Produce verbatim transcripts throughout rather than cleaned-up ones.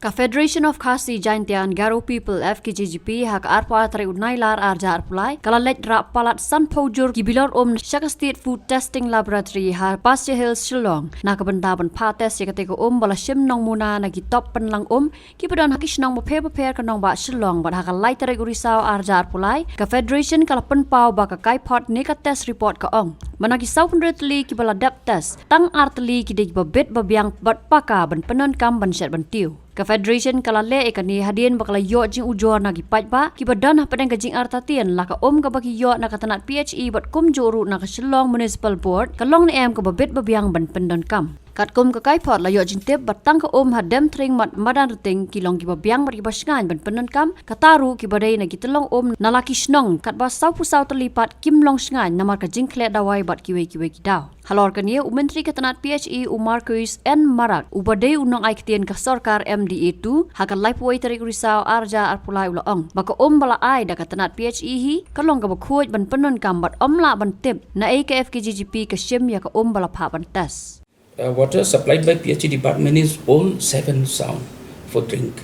Ka Federation of Khasi Jaintia and Garo People, F K J G P, ha ka arphew tarik u Nailar arhajar arphew lai, ka la leit rah palat sanphew jur ki bilor um sha ka State Food Testing Laboratory ha Pasture Hills, Shillong, na ka bynta ban phah test ïa katei ka um ba la shim nongmuna na ki top pynlang um kiba don ha ki shnong bapher bapher ka nongbah Shillong, bad ha ka lai tarik u Risaw arhajar arphew lai, ka Federation ka la pynpaw ba ka kaiphod ne ka test report ka ong ba na ki sawphew hynriew tylli kiba la dep test, tang ar tylli ki dei kiba bit ba biang bad paka ban pyndonkam ban shet ban tiew. Ka Federation ka la leh ïa kane hadien ba ka la ïoh jingujor na ki paidbah kiba don hapdeng ka jingartatien la ka um kaba ki ïoh na ka tnat P H E bad kumjuh ruh na ka Shillong Municipal Board ka long ne em kaba bit ba biang ban pyndonkam. Katkum ka kaiphod la ïoh jingtip ba tang ka um ha Demthring bad Madanrting ki long kiba biang bad kiba shngaiñ ban pyndonkam, kata ruh kiba dei na ki tyllong um na la ki shnong, katba sawphew saw tylli pat kim long shngaiñ namar ka jingkhleh dawai bad kiwei kiwei ki daw. Halor kane, u Myntri ka tnat P H E u Marcuise N Marak, uba dei u nongai ktien ka sorkar M D A two, ha ka laiphew wei tarik u Risaw arhajar arphew lai u la ong ba ka um ba la ai da ka tnat P H E hi ka long kaba khuid ban pyndonkam bad ym lah ban tip naei ka F K J G P ka shim ïa ka um ba la phah ban test. Uh, water supplied by P H E department is all safe and sound for drink.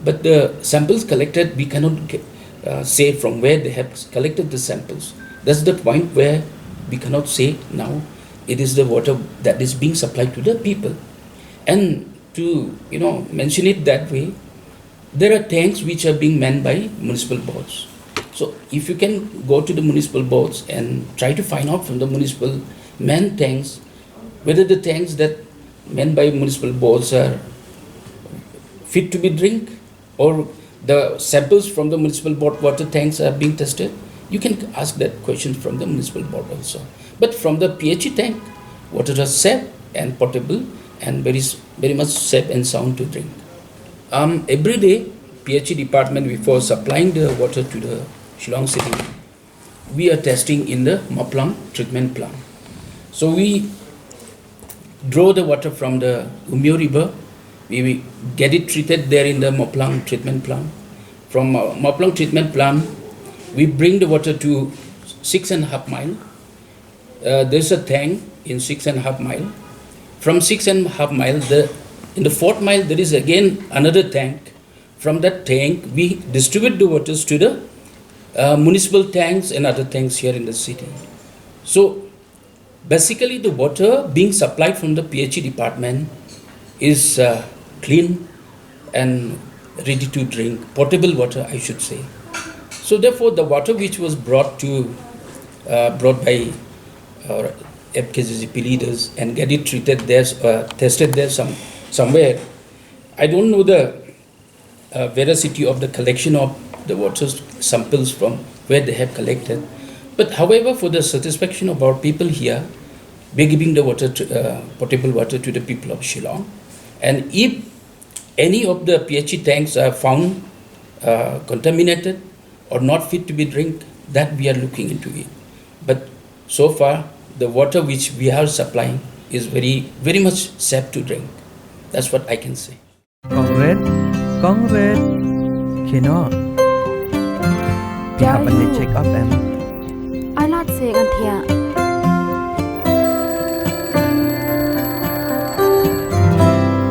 But the samples collected, we cannot get, uh, say from where they have collected the samples. That's the point where we cannot say now it is the water that is being supplied to the people. And to, you know, mention it that way, there are tanks which are being manned by municipal boards. So if you can go to the municipal boards and try to find out from the municipal man tanks whether the tanks that manned by municipal boards are fit to be drink, or the samples from the municipal board water tanks are being tested, you can ask that question from the municipal board also. But from the P H E tank, water is safe and potable and very s-, very much safe and sound to drink. Um, every day, P H E department, before supplying the water to the Shillong city, we are testing in the Maplang treatment plant. So we draw the water from the Umyo River. We, we get it treated there in the Maplang treatment plant. From, uh, Maplang treatment plant, we bring the water to six and a half mile. Uh, there's a tank in six and a half mile. From six and a half mile, the, in the fourth mile, there is again another tank. From that tank, we distribute the waters to the, uh, municipal tanks and other tanks here in the city. So basically, the water being supplied from the P H E department is, uh, clean and ready to drink, potable water, I should say. So therefore, the water which was brought to, uh, brought by our F K J G P leaders and get it treated there, uh, tested there some, somewhere. I don't know the, uh, veracity of the collection of the water samples from where they have collected. But however, for the satisfaction of our people here, we're giving the water to, uh, potable water to the people of Shillong. And if any of the P H E tanks are found, uh, contaminated or not fit to be drink, that we are looking into it. But so far, the water which we are supplying is very, very much safe to drink. That's what I can say. Kong Red, Kong Red, khie noh. Phi hap ban leit check up em? Ai lad se kan thiah.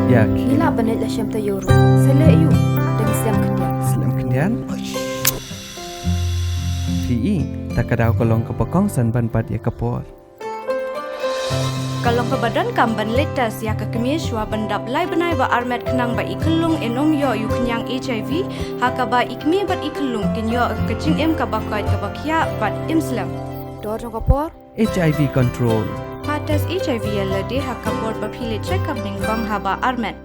Ïa, khie. Ngi lah ban leit la shem taïew ruh. Sa leh aïu? Dang slem khyndiat. Slem khyndiat? Phi i, ta ka daw ka long kaba kongsan ban bat ïa ka por. Ka long kaba donkam ban leit test ïa ka kmie shuwa ban dap lai bnai ba armet khnang ba i khyllung in ym ïoh ïa u khñiang H I V, ha kaba i kmie bad i khyllung kin ïoh ka jingim kaba koit kaba khiah bad im slem. Dor jong ka por. H I V control. Phah test H I V ïa lade ha ka por ba phi leit check up nyngkong haba armet.